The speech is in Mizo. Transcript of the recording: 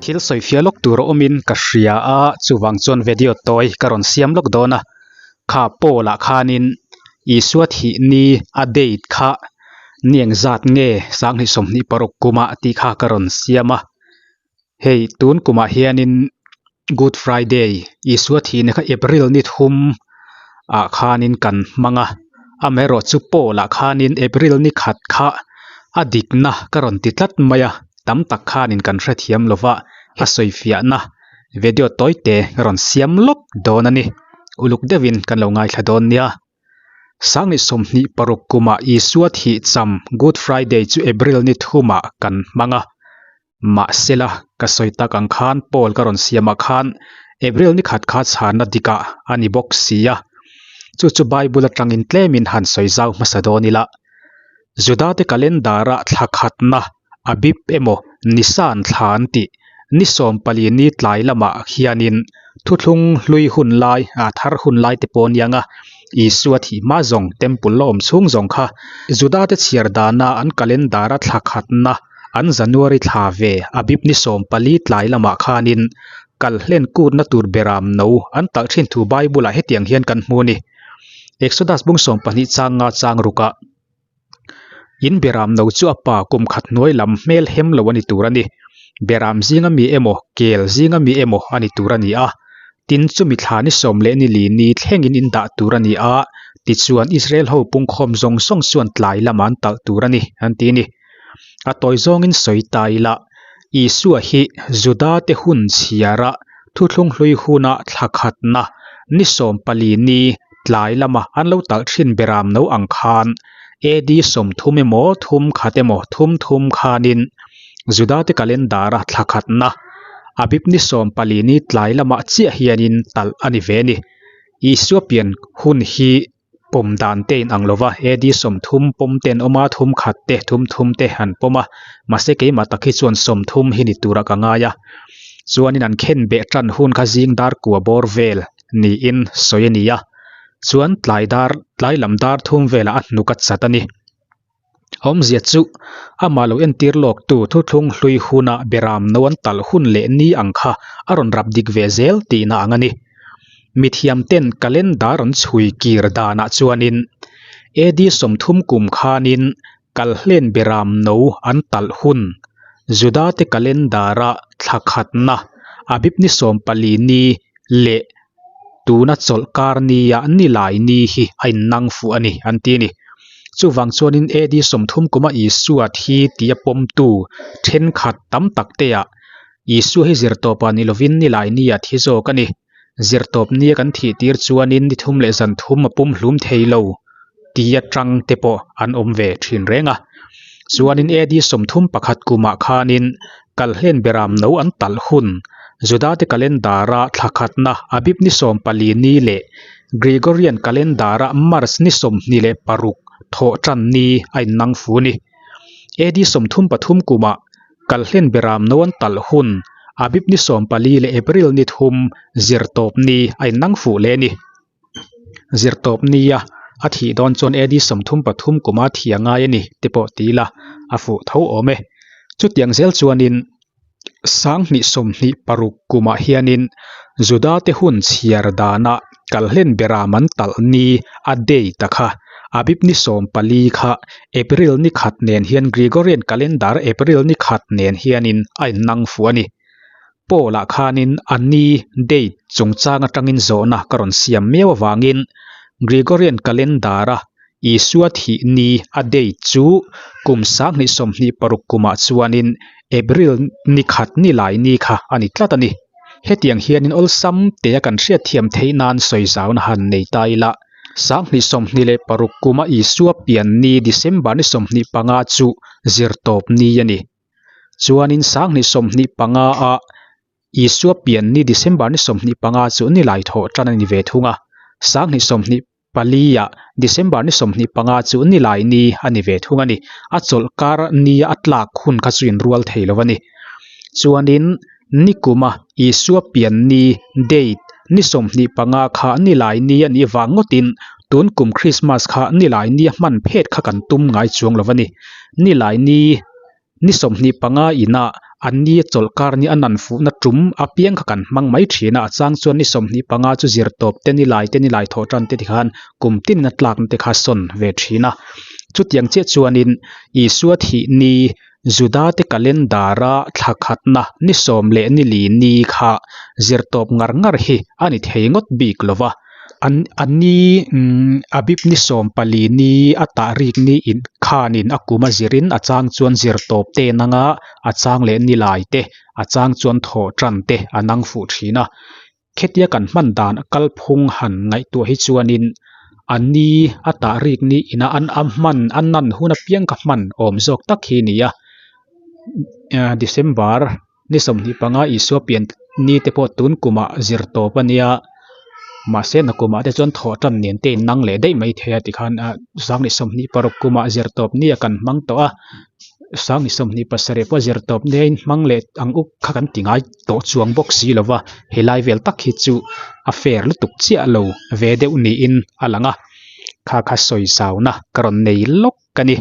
Thil sawifiah lawk tur a awmin ka hria a, chuvang chuan video tawi ka rawn siam lawk dawn a. Kha Paul ah khanin Isua thih ni a date kha ni engzat nge sanghnih 26 kumah tih kha ka rawn siam a. Hei tun kumah hianin Good Friday Isua thih ni kha April ni thum ah khanin kan hmang a, amaherawh chu Paul ah khanin April ni khat kha a dikna ka rawn ti tlat mai a, tam tak khanin kan hrethiam lova a sawifiahna video tawi te ka rawn siam lawk dawn a ni, uluk deuhin kan lo ngaithla dawn nia. Sanghnih 26 kumah Isua thih cham Good Friday chu April ni thumah kan hmang a, Mahsela, ka sawi tak ang khan Paul ka rawn siamah khan April ni khat kha chhanna dikah a ni bawk si a. Chu chu Bible atangin tlemin han sawi zau hmasa dawn ila. Judate calendar-a thla khatna Abib emaw Nisan thla an tih ni 14 ni tlai lamah hianin thuthlung hlui hun lai, thar hun lai te pawh aniang a, Isua thih hma zawng temple la awm chhung zawng kha Judate chhiar dana an calendar-a thla khatna An January thla ve Abib ni 14 tlai lamah khanin kal hlen kutna tur beram no an talh thin thu Bible ah hetiang hian kan hmu a ni. Exodus bung 12 chang nga chang rukah In beram no chu a pa kum khat hnuai lam hmel hem lo a ni tur a ni. Beram zinga mi emaw kel zinga mi emaw a ni tur a ni a. Tin chumi thla ni sawm leh ni li ni thlengin in dah tur a ni a, tichuan Israel ho pungkhawm zawng zawng chuan tlai lamah an talh tur a ni, an ti a ni. A tawi zawngin sawi ta ila, Isua hi Judate hun chhiara thuthlung hlui huna thla khatna ni 14 ni tlai lama an lo talh thin beram no ang khan AD 30 emaw thum khat emaw thum thum khanin Judate calendar-a thla khatna Abib ni 14 ni tlai lamah chiah hianin talh a ni ve a ni. Isua pian hun hi pawm dan te inang lo va, AD 30 pawm te an awm a, thum khat te, thum thum te an pawm a, mahse keimah tak hi chuan 30 hi ni turah ka ngai a. Chuanin an khen beh tan hun kha zing dar kua bawr vel niin sawi a ni a, chuan tlai dar tlai lam dar thum velah a hnuk a chat a ni. Awmzia chu amah lo entir lawk tu thuthlung hlui huna beram no an talh hun leh ni ang kha a rawn rap dik ve zel tihna ang a ni. Mithiam ten calendar an chhui kir danah chuanin AD 30 kum khanin kalhlen beram no an talh hun Judate calendar-a thla khatna Abib ni 14 ni leh tuna chawlh kar nia ni lai ni hi a innang fuh a ni an ti a ni. Chuvang chuanin AD 30 kuma Isua thi tia pawmtu thenkhat tam tak teah Isua hi zirtawpah ni lovin ni lai nia thi zawk a ni. Zirtawp nia kan thih tir chuanin ni thum leh zan thum a pum hlum thei lo tia tang te pawh an awm ve thin reng a. Chuanin AD 31 kumah khanin kalhlen beram no an talh hun Judate calendar-a thla khatna Abib ni 14 ni leh Gregorian calendar-a March ni 26 thawh tan ni a innang fu a ni. AD 33 kumah kalhlen beram no an talh hun Abib ni 14 leh April ni thum zirtawp ni a innang fuh leh a ni. Zirtawp nia a thih dawn chuan AD 33 kuma thih a ngai a ni te pawh ti ila a fuh tho awm e. Chutiang zel chuanin sanghnih 26 kumah hianin Judate hun chhiar dana kalhlen beram an talh ni a date a kha Abib ni 14 kha April ni khat nen hian Gregorian calendar April ni khat nen hianin a innang fuh a ni. Paul-ah khanin a ni, date, chungchang atangin zawhna ka rawn siam miau avangin Gregorian calendar-a Isua thih ni a date chu kum 2026 kumah chuanin April ni khat ni lai ni kha a ni tlat a ni. Hetiang hianin awlsam tea kan hriatthiam theih nan sawi zauna han nei ta ila, 2026 kuma Isua pian ni December ni 25 chu zirtawp ni a ni. Chuanin 2025 a Isua pian ni December ni 25 chu ni lai thawh tan a ni ve thung a, 2024 ah December ni 25 chu ni lai ni a ni ve thung a ni. A chawlh kar nia a tlak hun kha chu inrual thei lo a ni. Chuanin nikuma Isua pian ni date ni 25 kha ni lai ni a nih vang ngawtin tun kum Christmas kha ni lai nia hman phet kha kan tum ngai chuang lo a ni. Ni lai ni. Ni 25 inah an ni chawlhkar ni a nan fuhna tum apiang kha kan hmang mai thin a, a chang chuan ni 25 chu zirtawp te ni lai te ni lai thawh tan te tikhan kum tinin a tlakna te kha sawn ve thin a. Chutiang chiah chuanin Isua thih ni Juda te calendar a thla khatna ni sawm leh ni li ni kha zirtawp ngar ngar hi a ni thei ngawt bik lo va. An a ni umm Abib ni 14 ni a tahrik ni in khanin a kum a zirin a chang chuan zirtawp te nang a, a chang leh ni lai te, a chang chuan thawh tan te a nang fuh thin a. Khetia kan hman dan kalphung han ngaihtuah hi chuanin a ni a tahrik ni ina an a hman a nan hun apiang ka hman awm zawk tak hi a ni a. December ni 25 Isua pian ni te pawh tun kumah zir tawp a nia mahse nakumah te chuan thawh tan nen te in nang leh daih mai thei a tikhan ah 2026 kumah zir tawp ni a kan hmang tawh a 2027 pawh zir tawp ni a in hmang leh ang uk kha kan ti ngai tawh chuang bawk si lo va helai vel tak hi chu a fair lutuk chiah lo ve deuh niin a lang a kha kha sawi zau na ka rawn nei lawk a ni.